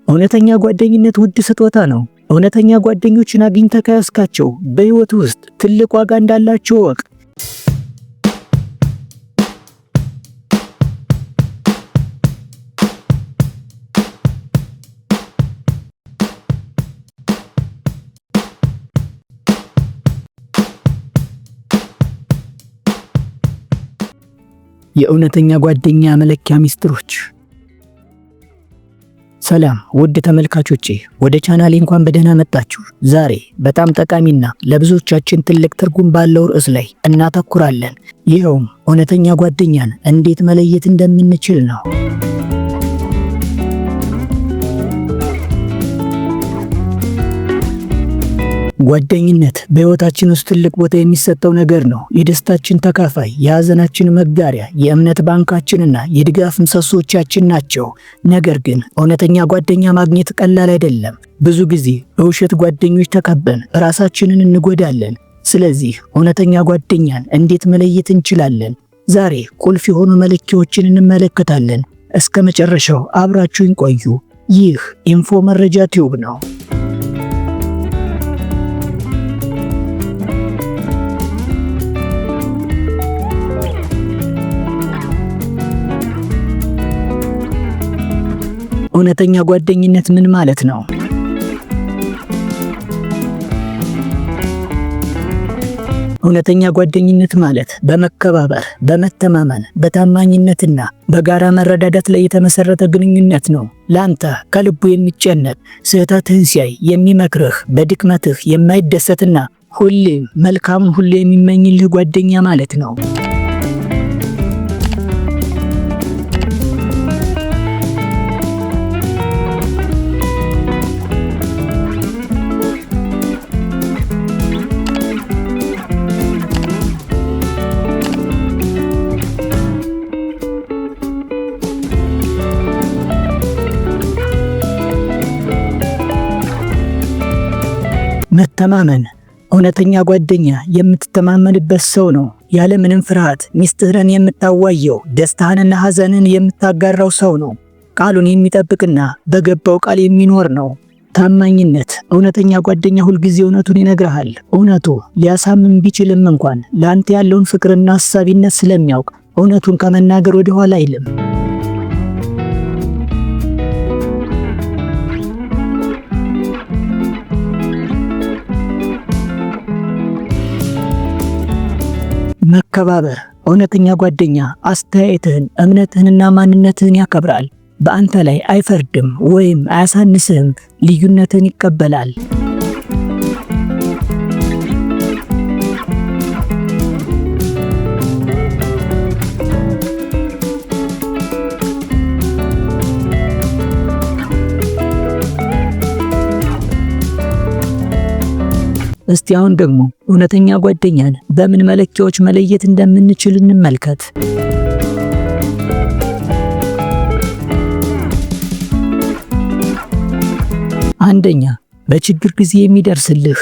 እውነተኛ ጓደኝነት ውድ ስጦታ ነው። እውነተኛ ጓደኞችን አግኝተህ ከያዝካቸው በሕይወት ውስጥ ትልቅ ዋጋ እንዳላቸው እወቅ። የእውነተኛ ጓደኛ መለኪያ ሚስጥሮች። ሰላም ውድ ተመልካቾቼ፣ ወደ ቻናሌ እንኳን በደህና መጣችሁ። ዛሬ በጣም ጠቃሚና ለብዙዎቻችን ትልቅ ትርጉም ባለው ርዕስ ላይ እናተኩራለን። ይኸውም እውነተኛ ጓደኛን እንዴት መለየት እንደምንችል ነው። ጓደኝነት በሕይወታችን ውስጥ ትልቅ ቦታ የሚሰጠው ነገር ነው። የደስታችን ተካፋይ፣ የሐዘናችን መጋሪያ፣ የእምነት ባንካችንና የድጋፍ ምሰሶቻችን ናቸው። ነገር ግን እውነተኛ ጓደኛ ማግኘት ቀላል አይደለም። ብዙ ጊዜ በውሸት ጓደኞች ተከበን ራሳችንን እንጎዳለን። ስለዚህ እውነተኛ ጓደኛን እንዴት መለየት እንችላለን? ዛሬ ቁልፍ የሆኑ መለኪያዎችን እንመለከታለን። እስከ መጨረሻው አብራችሁን ቆዩ። ይህ ኢንፎ መረጃ ቲዩብ ነው። እውነተኛ ጓደኝነት ምን ማለት ነው? እውነተኛ ጓደኝነት ማለት በመከባበር፣ በመተማመን፣ በታማኝነትና በጋራ መረዳዳት ላይ የተመሰረተ ግንኙነት ነው። ላንተ ከልቡ የሚጨነቅ፣ ስህተትህን ሲያይ የሚመክርህ፣ በድክመትህ የማይደሰትና ሁሌም መልካሙን ሁሉ የሚመኝልህ ጓደኛ ማለት ነው። መተማመን። እውነተኛ ጓደኛ የምትተማመንበት ሰው ነው። ያለምንም ፍርሃት ሚስጥርህን የምታዋየው፣ ደስታህንና ሐዘንን የምታጋራው ሰው ነው። ቃሉን የሚጠብቅና በገባው ቃል የሚኖር ነው። ታማኝነት። እውነተኛ ጓደኛ ሁልጊዜ እውነቱን ይነግርሃል። እውነቱ ሊያሳምም ቢችልም እንኳን ለአንተ ያለውን ፍቅርና አሳቢነት ስለሚያውቅ እውነቱን ከመናገር ወደ ኋላ አይልም። መከባበር። እውነተኛ ጓደኛ አስተያየትህን፣ እምነትህንና ማንነትህን ያከብራል። በአንተ ላይ አይፈርድም ወይም አያሳንስህም። ልዩነትህን ይቀበላል። እስቲ አሁን ደግሞ እውነተኛ ጓደኛን በምን መለኪያዎች መለየት እንደምንችል እንመልከት። አንደኛ፣ በችግር ጊዜ የሚደርስልህ።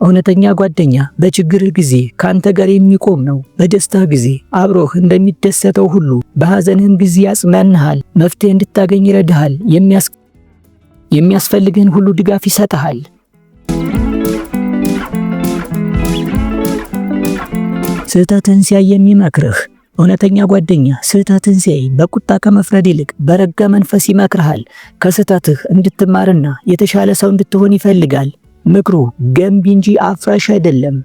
እውነተኛ ጓደኛ በችግር ጊዜ ካንተ ጋር የሚቆም ነው። በደስታ ጊዜ አብሮህ እንደሚደሰተው ሁሉ በሐዘንህም ጊዜ ያጽናንሃል፣ መፍትሄ እንድታገኝ ይረዳሃል፣ የሚያስፈልግህን ሁሉ ድጋፍ ይሰጥሃል። ስህተትህን ሲያይ የሚመክርህ። እውነተኛ ጓደኛ ስህተትህን ሲያይ በቁጣ ከመፍረድ ይልቅ በረጋ መንፈስ ይመክርሃል። ከስህተትህ እንድትማርና የተሻለ ሰው እንድትሆን ይፈልጋል። ምክሩ ገንቢ እንጂ አፍራሽ አይደለም።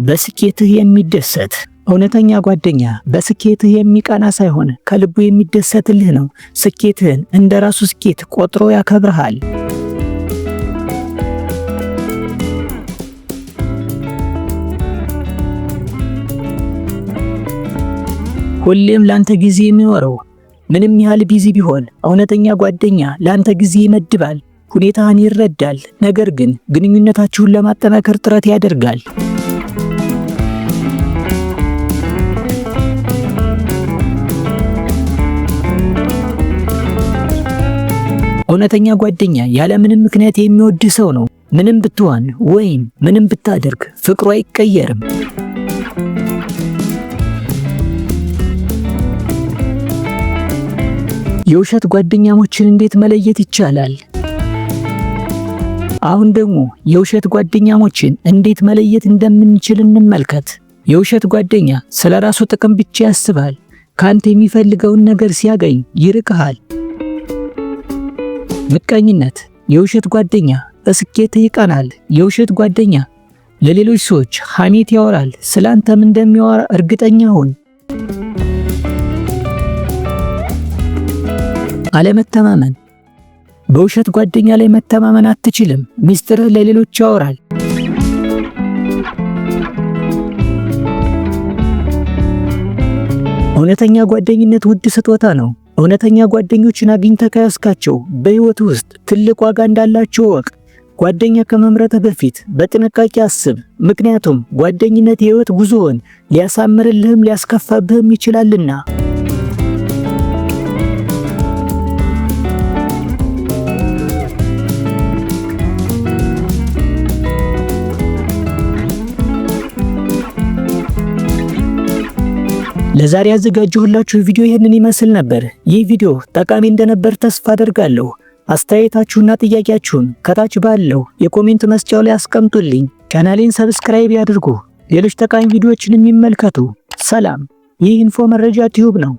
በስኬትህ የሚደሰት። እውነተኛ ጓደኛ በስኬትህ የሚቀና ሳይሆን ከልቡ የሚደሰትልህ ነው። ስኬትህን እንደ ራሱ ስኬት ቆጥሮ ያከብርሃል። ሁሌም ላንተ ጊዜ የሚኖረው። ምንም ያህል busy ቢሆን እውነተኛ ጓደኛ ላንተ ጊዜ ይመድባል፣ ሁኔታህን ይረዳል። ነገር ግን ግንኙነታችሁን ለማጠናከር ጥረት ያደርጋል። እውነተኛ ጓደኛ ያለምንም ምክንያት የሚወድህ ሰው ነው። ምንም ብትሆን ወይም ምንም ብታደርግ ፍቅሩ አይቀየርም። የውሸት ጓደኛሞችን እንዴት መለየት ይቻላል? አሁን ደግሞ የውሸት ጓደኛሞችን እንዴት መለየት እንደምንችል እንመልከት። የውሸት ጓደኛ ስለ ራሱ ጥቅም ብቻ ያስባል። ካንተ የሚፈልገውን ነገር ሲያገኝ ይርቅሃል። ምቀኝነት። የውሸት ጓደኛ በስኬትህ ይቀናል። የውሸት ጓደኛ ለሌሎች ሰዎች ሐሜት ያወራል። ስላንተም እንደሚያወራ እርግጠኛ ሁን። አለመተማመን። በውሸት ጓደኛ ላይ መተማመን አትችልም። ሚስጥርህ ለሌሎች ያወራል። እውነተኛ ጓደኝነት ውድ ስጦታ ነው። እውነተኛ ጓደኞችን አግኝተህ ከያዝካቸው በሕይወት ውስጥ ትልቅ ዋጋ እንዳላቸው እወቅ። ጓደኛ ከመምረጥህ በፊት በጥንቃቄ አስብ። ምክንያቱም ጓደኝነት የሕይወት ጉዞውን ሊያሳምርልህም ሊያስከፋብህም ይችላልና። ለዛሬ ያዘጋጀሁላችሁ ቪዲዮ ይህንን ይመስል ነበር። ይህ ቪዲዮ ጠቃሚ እንደነበር ተስፋ አደርጋለሁ። አስተያየታችሁና ጥያቄያችሁን ከታች ባለው የ comment መስጫው ላይ አስቀምጡልኝ። ቻናሌን subscribe ያድርጉ፣ ሌሎች ጠቃሚ ቪዲዮዎችን የሚመልከቱ። ሰላም። ይህ ኢንፎ መረጃ ቲዩብ ነው።